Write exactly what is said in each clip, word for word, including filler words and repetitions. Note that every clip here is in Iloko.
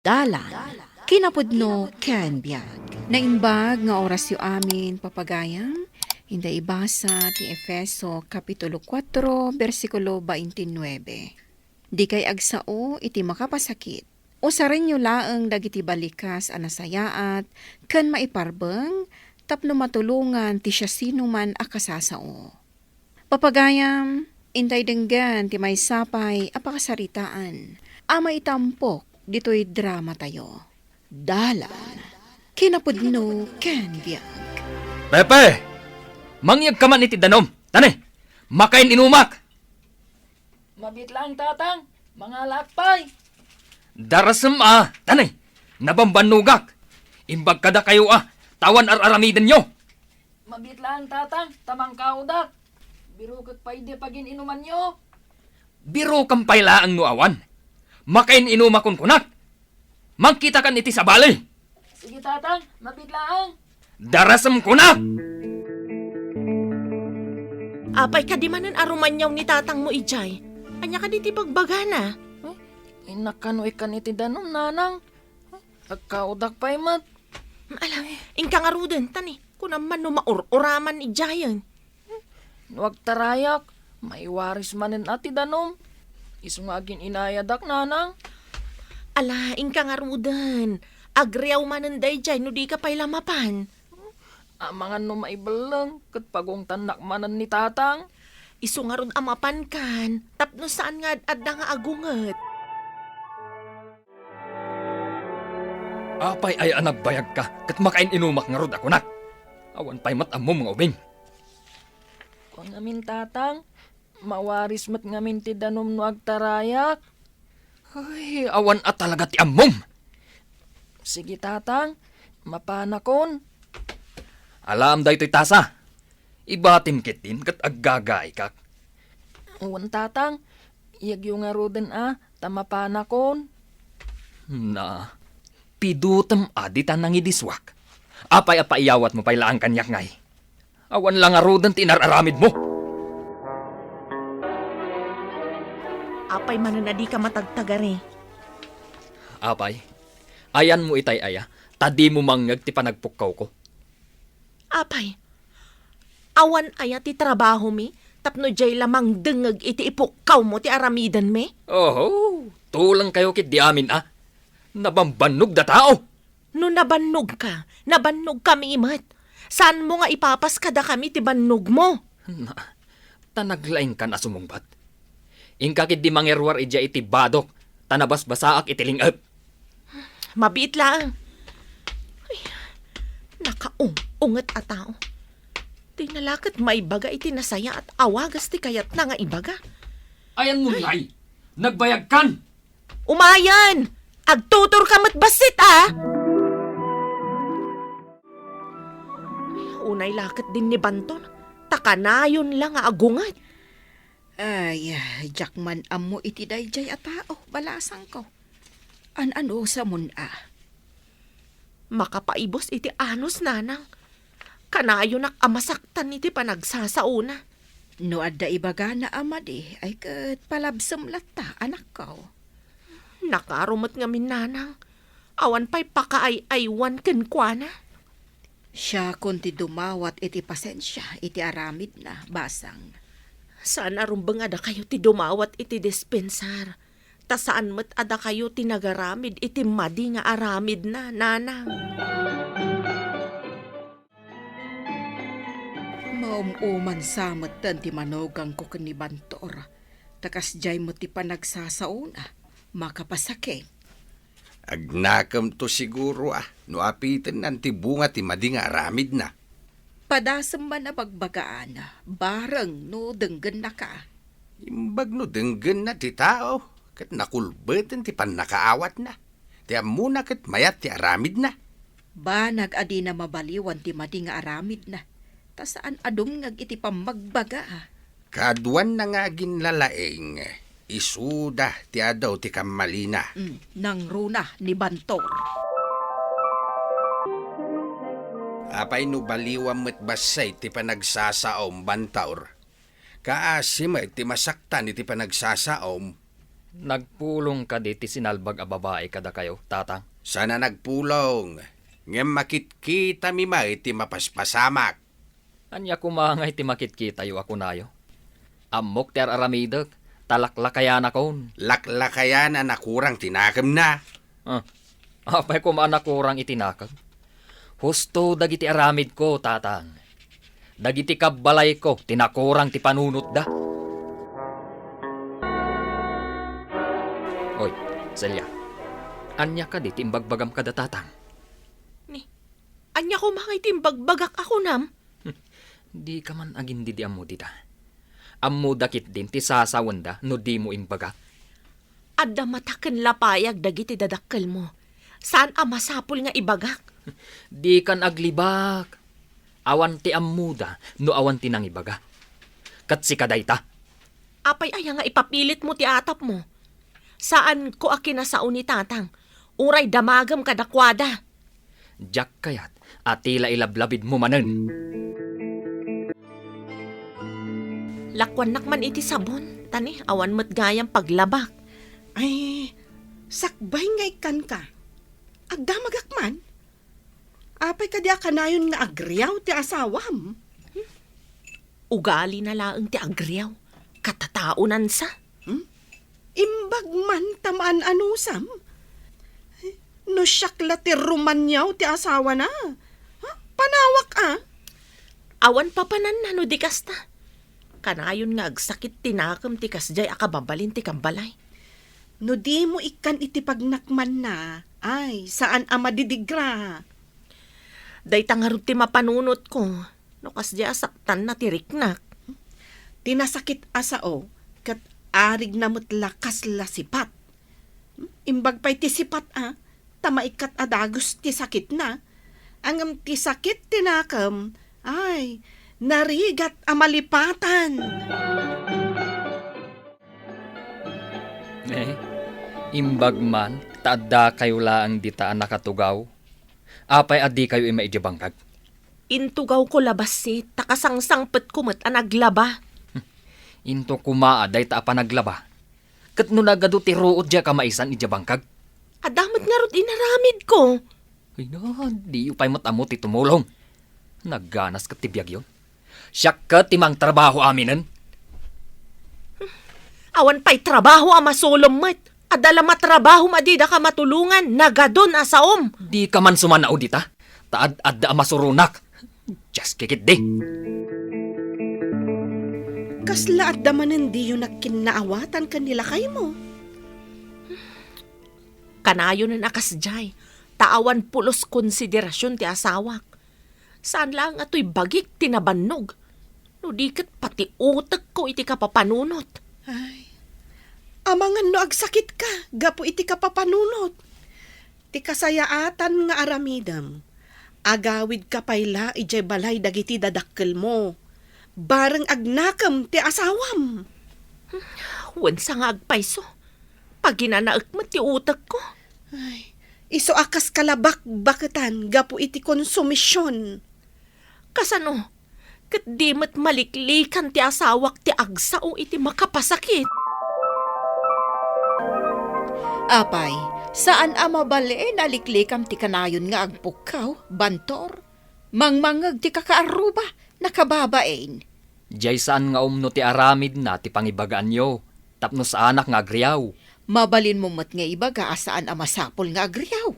Dalan, kinapudno ken biag. Naimbag nga orasyo amin, papagayam. Inday ibasa ti Efeso Kapitulo kuatro, bersikulo twenty-nine. Dikay agsao iti makapasakit. Usarenyo laeng dagiti balikas a nasayaat ken maiparbeng tapno matulongan ti siasinoman a kasasao. Papagayam, intay denggen ti maysa pay a pakasaritaan a maitampok ditoy dramatayo. Dalan, kinapudno ken biag. Pepe! Mangyegka man iti danum. Tani, makain-inumak! Mabit laeng, Tatang. Mangalaak pay. Darasem a, tani, nabambannogak. Imbag kadakayo a, ta awan ar-aramidenyo. Mabit laeng, Tatang, ta mangkaodak. Birokek pay idi pagin-inumanyo. Birokam pay laeng no awan. Makain-inumak kunkunak. Mangkitakan iti sabali. Sige, Tatang, mabit laeng. Darasem kuna! Apay, kadi manen a rumaniaw ni tatangmo idiay? Ania kadi ti bagbagana? Innak kano ikkan iti danum, Nanang. Agkaodak pay met. Ala, inka ngaruden, tani, kunam man no maur-uraman idiayen. No agtarayak, maiwaris manen a ti danum. Isu nga agin-inayadak, Nanang. Ala, inka ngaruden. Agriaw manen daydiay no dika pay la mapan. Amangan no maibelleng, ket pagungtannak manen ni Tatang. Isu ngarud a mapankan, tapno saan nga ad-adda nga agunget. Apay aya a nagbayagka ket makain-inumak ngarud a kunak? Awan pay met ammom nga ubing. Kua ngamin, Tatang, mawaris met ngamin ti danum no agtarayak. Ay, awan a talaga ti ammom. Sige, Tatang, mapanakon. Alaem daytoy tasa. Ibatim ketdin ket aggagaykak. Wen, Tatang, iyegyo ngaruden a, ta mapanakon. Na, pidutem a dita nangidisuak. Apay a paiyawatmo pay laeng kaniak ngay? Awan la ngaruden ti inar-aramidmo. Apay manen a dika matagtagari? Apay, ayanmo itay aya, ta dimo mangngeg ti panagpukkawko. Apay, awan aya ti trabahomi tapno diay la mangdengngeg iti ipukkawmo ti aramidenmi? Oho, tulengkayo ketdi amin a. Nabambannogda tao. No nabannogka, nabannogkami met. Saanmo nga ipapas kadakami ti bannogmo? Na, ta naglaingkan a sumungbat. Inka ketdi mangerruar idiay iti badok, ta nabasbasaak iti ling-ep. Mabiit laeng. Ay, nakaung-unget a tao. Dina la ket maibaga iti nasayaat a wagas ti kayatna nga ibaga. Ayanmo ngay, nagbayagkan! Umayen! Agtuturka met bassit, a! Unay la ketdin ni Bantor, ta kanayon la nga agunget. Ay, diak man ammo iti daydiay a tao, balasangko. An-anusamon a? Makapaibus iti anus, Nanang. Kanayonak a masaktan iti panagsasaona. No adda ibagana a madi, ay ket palabsem latta, anakko. Nakaro met ngamin, Nanang. Awan pay pakaay-aywan kenkuana. Siakon ti dumawat iti pasensia iti aramidna, basang. Saan a rumbeng a dakayo ti dumawat iti dispensar, ta saan met a dakayo ti nagaramid iti madi nga aramidna, Nanang. Maum-uman sa metten ti manugangko ken ni Bantor, ta kasdiay met ti panagsasaona, makapasakit. Agnakemto siguro a no apitennan ti bunga ti madi nga aramidna. Padasem man a bagbagaan, bareng no denggennaka. Imbag no denggenna ti tao, ket nakulbeten ti pannakaawatna. Ti ammona ket mayat ti aramidna. Banag a dina mabaliwan ti madi nga aramidna, ta saan a dumngeg iti pammagbaga. Kaaduanna nga aginlalaing, isuda ti adu ti kammalina. Mm, nangruna ni Bantor. Apay no baliwam met bassit ti panagsasaom, Bantor? Kaasi met ti masaktan iti panagsasaom. Nagpulong kadi ti sinalbag a babai kadakayo, Tatang? Saan a nagpulong, ngem makitkitami met ti mapaspasamak. Ania koma ngay ti makitkitayo a kunayo? Ammok ti ar-aramidek, ta laklakayanakon. Laklakayan a nakurang ti nakemna. Ah, apay koma a nakurang iti nakem? Husto dagiti aramidko, Tatang. Dagiti kabbalayko ti nakurang ti panunotda. Oy, Celia, ania kadi ti imbagbagam kada Tatang? Ni, ania koma ngay ti imbagbagak a kunam? Dika man agindidi ammo dita. Ammoda ketdin ti sasawenda no dimo imbagak. Adda mata ken lapayag dagiti dadakkelmo. Saan a masapul nga ibagak. Dikan aglibak. Awan ti ammoda no awan ti nangibaga. Ket sika dayta. Apay aya nga ipapilitmo ti atapmo? Saanko a kinasao ni Tatang. Uray damagem kadakuada. Diak kayat a ti la ilablabidmo manen. Lakuannak man iti sabon, ta ni, awan met gayam paglabak. Ay, sakbay nga ikkanka. Agdamagak man. Apay kadi a kanayon nga agriaw ti asawam? Ugalina laeng ti agriaw. Katataonansa. Hmm? Imbag man ta maan-anusam? No siak la ti rumaniaw ti asawana. Ha? Panawak a. Awan papananna no di kasta. Kanayon nga agsakit ti nakem ti kasdiay a kababalin ti kabbalay. No dimo ikkan iti pagnakmanna, ay, saan a madidigra. Dayta ngarud ti mapanunotko, no kasdiay a saktanna ti riknak. Ti nasakit a sao, ket arigna met la kasla sipat. Imbag pay ti sipat a, ta maikkat a dagus ti sakitna. Ngem ti sakit ti nakem, ay, narigat a malipatan. Eh, imbag man, ta addakayo laeng dita a nakatugaw. Apay a dikayo imma idiay bangkag? Intugawko la bassit, ta kasangsangpetko met a naglaba. Into koma a dayta a panaglaba. Ket no nagadu ti ruot diay a kamaisan idiay bangkag? Adda met ngarud inaramidko. Ay na, diyo pay met ammo ti tumulong. Nagganas ket ti biagyo. Siak ket ti mangtrabaho aminen. Awan pay trabaho a masulom met. Adda la matrabahom a didaka matulongan, nagadun a saom. Dika man sumanao dita, ta ad-adda a masuronak. Diaskikitdi. Kasla adda manen diyo nagkinnaawatan ken ni lakaymo? Kanayonen a kasdiay, ta awan pulos konsiderasion ti asawak. Saan laeng a toy bagik ti nabannog. No di ket pati utekko iti kapapanunot. Ay, amangan no agsakitka gapu iti kapapanunot. Ti kasayaatan nga aramidem, agawidka pay la idiay balay dagiti dadakkelmo. Bareng agnakem ti asawam. Wen sa nga agpayso, paginanaek met ti utekko. Ay, isu a kaska la bakbaketan gapu iti konsumision. Kasano? Ket di met maliklikan ti asawak ti agsao iti makapasakit. Apay, saan a mabalin a liklikam ti kanayon nga agpukkaw, Bantor? Mangmangngeg ti kakaarruba, nakababain. Diay saan nga umno ti aramidna ti pangibagaanyo, tapno saanak nga agriaw. Mabalinmo met nga ibaga a saan a masapul nga agriaw.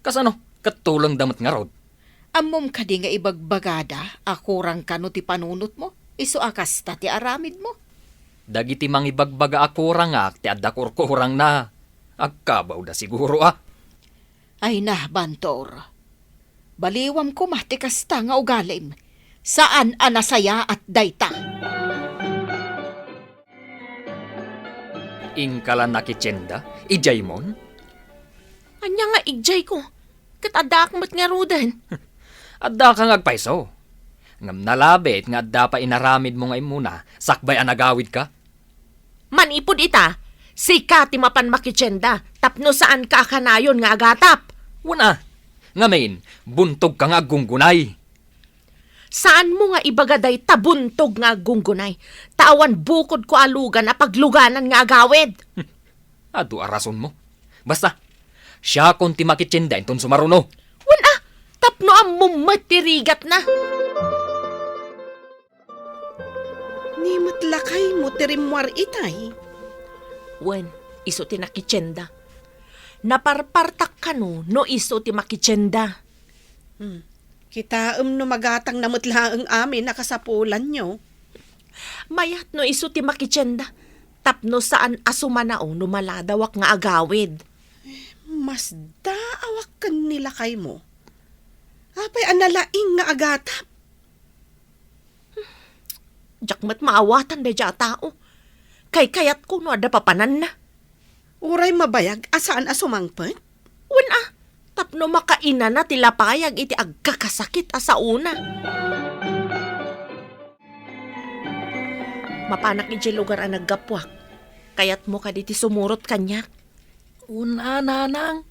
Kasano? Ket tulongda met ngarud. Ammom kadi nga ibagbagada a kurang kano ti panunotmo, isu a kasta ti aramidmo? Dagiti mangibagbaga a kurangak ti adda kurkurangna. Agkabawda siguro a. Ay na, Bantor. Baliwam koma ti kasta nga ugalim. Saan a nasayaat dayta. Inka la nakitienda, idiaymon? Ania nga idiayko? Ket addaak met ngaruden. Addaka nga agpayso. Ngem nalabit nga adda pay inaramidmo nga immuna, sakbay a nagawidka? Manipud ita, sika ti mapan makitienda, tapno saanka a kanayon nga agatap. Wen a, ngamin, buntogka nga aggunggunay. Saanmo nga ibaga dayta buntog nga aggunggunay, ta awan bukodko a lugan a pagluganan nga agawid. Adu a rasonmo. Basta, siakon ti makitienda inton sumaruno. Wen a, tapno ammom met ti rigatna. Ni met lakaymo ti rimmuar itay? Wen, isu ti nakitienda. Naparpartak kano no isu ti makitienda. Hmm. Kitaem no magatangna met laeng amin a kasapulanyo. Mayat no isu ti makitienda, tapno saan a sumanao no maladawak nga agawid. Masdaawak ken ni lakaymo. Apay a nalaing nga agatap? Diak met maawatan daydiay a tao. Kaykayatko no adda papananna. Uray mabayag a saan a sumangpet? Wen a, tapno makainana ti lapayag iti agkakasakit a saona. Mapanak idiay lugar a naggapuak. Kayatmo kadi ti sumurot kaniak? Wen a, nanang.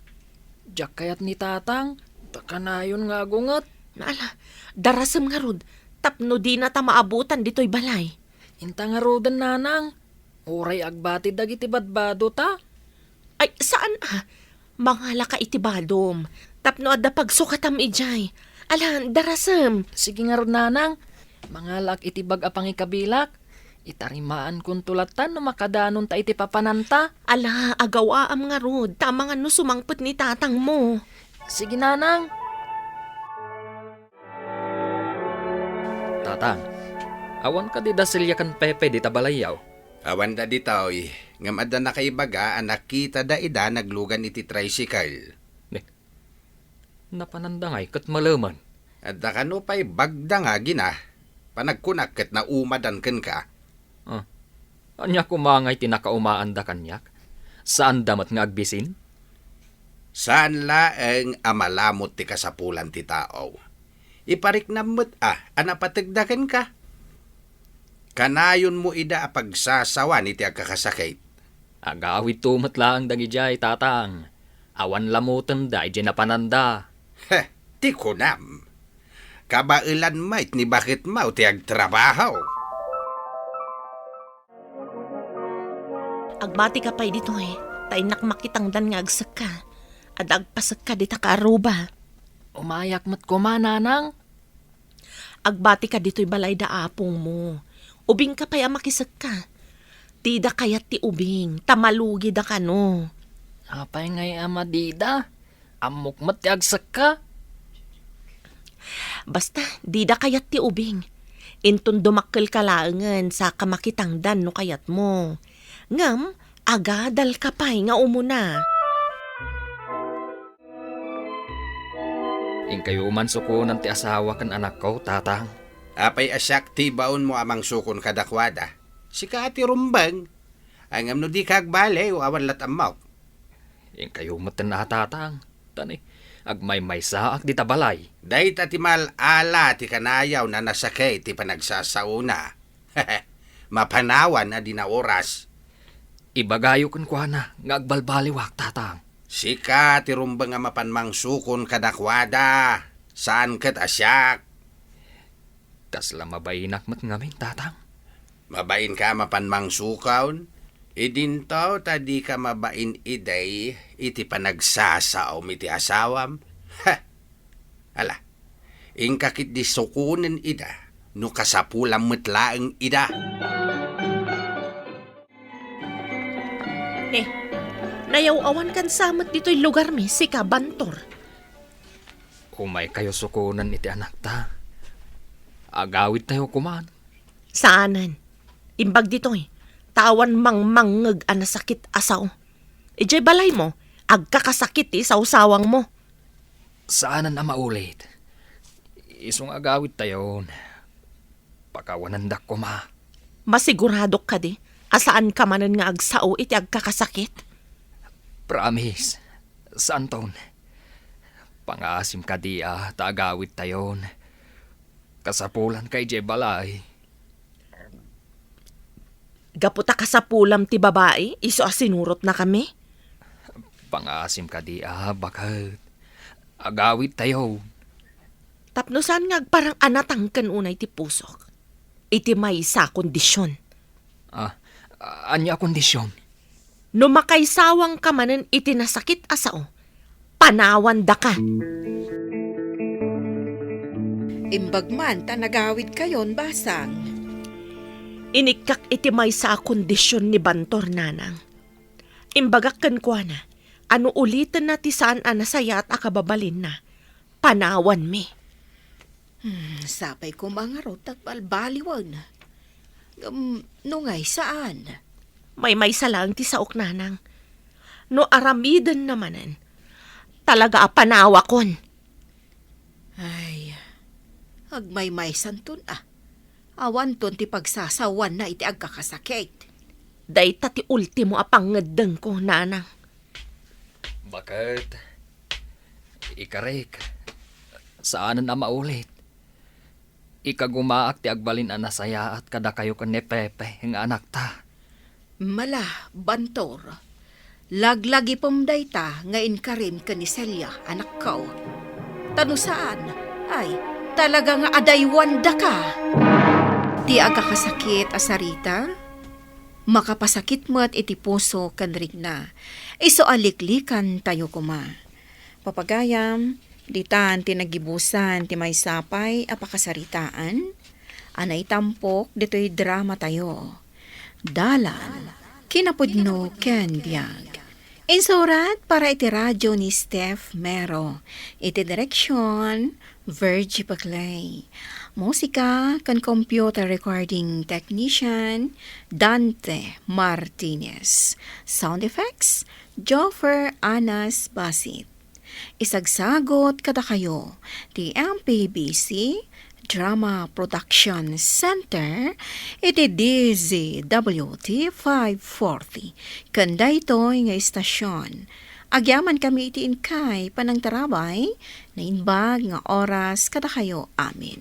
Diak kayat ni tatang, ta kanayon nga agunget. Ala, darasem ngarud, tapno dinata maabutan ditoy balay. Inta ngaruden, nanang. Uray agbati dagiti badbadota. Ay, saan a? Mangalaka iti badom, tapno adda pagsukatam idiay. Ala, darasem. Sige ngarud, nanang. Mangalaak iti bag a pangikabilak. Itarimaankonto latta no makadanonta iti papananta. Ala, agawaam ngarud, ta amangan no sumangpet ni tatangmo. Sige, nanang. Tatang, awan kadi da Celia ken Pepe dita balayyo? Awanda ditoy, ngem adda nakaibaga a nakitada ida naglugan iti tricycle. Ne, napananda ngay ket malemen. Adda kano pay bagda nga agina. Panagkunak ket naumadan kenka. Ah, ania koma ngay ti nakaumaanda kaniak? Saanda met nga agbisin? Saan laeng a malamot ti kasapulan ti tao. Ipariknam met a, a napategda kenka. Kanayonmo ida a pagsasawan iti agkakasakit. Agawidto met laeng dagidiay, tatang. Awan lamotenda idiay napananda. Heh, ti kunam. Kabaelan met ni baketmo ti agtrabaho. Agbatika pay ditoy, ta innak makitangdan nga agsekka. Adda agpasekka dita kaarruba. Umayak met koma, nanang. Agbatika ditoy balay da apongmo. Ubingka pay a makisekka. Dida kayat ti ubing, ta malugida kano. Apay ngay a madida? Ammok met ti agsekka. Basta, dida kayat ti ubing. Inton dumakkelka laengen, saka makitangdan no kayatmo. Ngem, agadalka pay nga umuna. Inkayo man sukonen ti asawa ken anakko, tatang. Apay a siak ti ibaonmo a mangsukon kadakuada? Sika ti rumbeng. Ngem no dika agbali, awan lat' ammok. Inkayo metten a, tatang. Ta ni, agmaymaysaak dita balay. Dayta ti mal-ala ti kanayaw a nasakit ti panagsasaona. Mapanawan a di naoras. Ibagayo kenkuana nga agbalbaliwak, tatang. Sika ti rumbeng a mapan mangsukon kadakuada, saan ket a siak. Kasla mabainak met ngamin, tatang. Mabainka a mapan mangsukon? Idinto ta dika mabain idi iti panagsasaom iti asawam? Ha! Ala, inka ketdi sukonen ida no kasapulam met laeng ida. Ne, nayaw-awankan sa met ditoy lugarmi, sika, Bantor. Umaykayo sukonen iti anakta. Agawidtayo koman. Saanen. Imbag ditoy, ta awan mangmangngeg a nasakit a sao. Idiay balaymo, agkakasakit ti sawsawangmo. Saanen a maulit. Isu nga agawidtayon, pakawanendak koma. Masiguradok kadi a saanka manen nga agsao iti agkakasakit? Promise, saanton. Pangaasim kadi a ta agawidtayon. Kasapulanka idiay balay. Gapu ta kasapulam ti babai, isu a sinurotnakami? Pangaasim kadi a, baket. Agawidtayo. Tapno saan nga agparang a natangken unay ti pusok. Iti maysa a kondision. Ah, ania a kondision? No makaisawangka manen iti nasakit a sao, panawandaka. Imbag man ta nagawidkayon, basang. Inikkak iti maysa a kondision ni Bantor, nanang. Imbagak kenkuana a no ulitenna ti saan a nasayaat a kababalinna, panawanmi. Hmm, sapay koma ngarud ta agbalbaliwen. Ngem no ngay saan? Maymaysa laeng ti saok, nanang. No aramidenna manen, talaga a panawakon. Ay, agmaymaysanton a. Awanton ti pagsasawanna iti agkakasakit. Dayta ti ultimo a pangngeddengko, nanang. Baket, ikarik, saanen a maulit. Ikagumaak ti agbalin a nasayaat kadakayo ken ni Pepe nga anakta. Mala, Bantor. Laglagipem dayta nga inkarim ken ni Celia, anakko. Ta no saan, ay, talaga nga adaywandaka. Ti agkakasakit a sarita, makapasakit met iti puso ken rigna. Isu a liklikantayo koma. Papagayam, ditan ti nagibusan ti maysa pay a pakasaritaan a naitampok ditoy dramatayo. Dalan, kinapudno ken biag. Insurat para iti radio ni Steph Mero. Iti direksyon, Virgie Paclay. Musika ken computer recording technician, Dante Martinez. Sound effects, Joffer Anas Basit. Isagsagot kadakayo ti M P B C Drama Production Center iti D Z W T five forty ken daytoy nga istasyon. Agyaman kami iti inkay panangtarabay, naimbag nga oras kadakayo amin.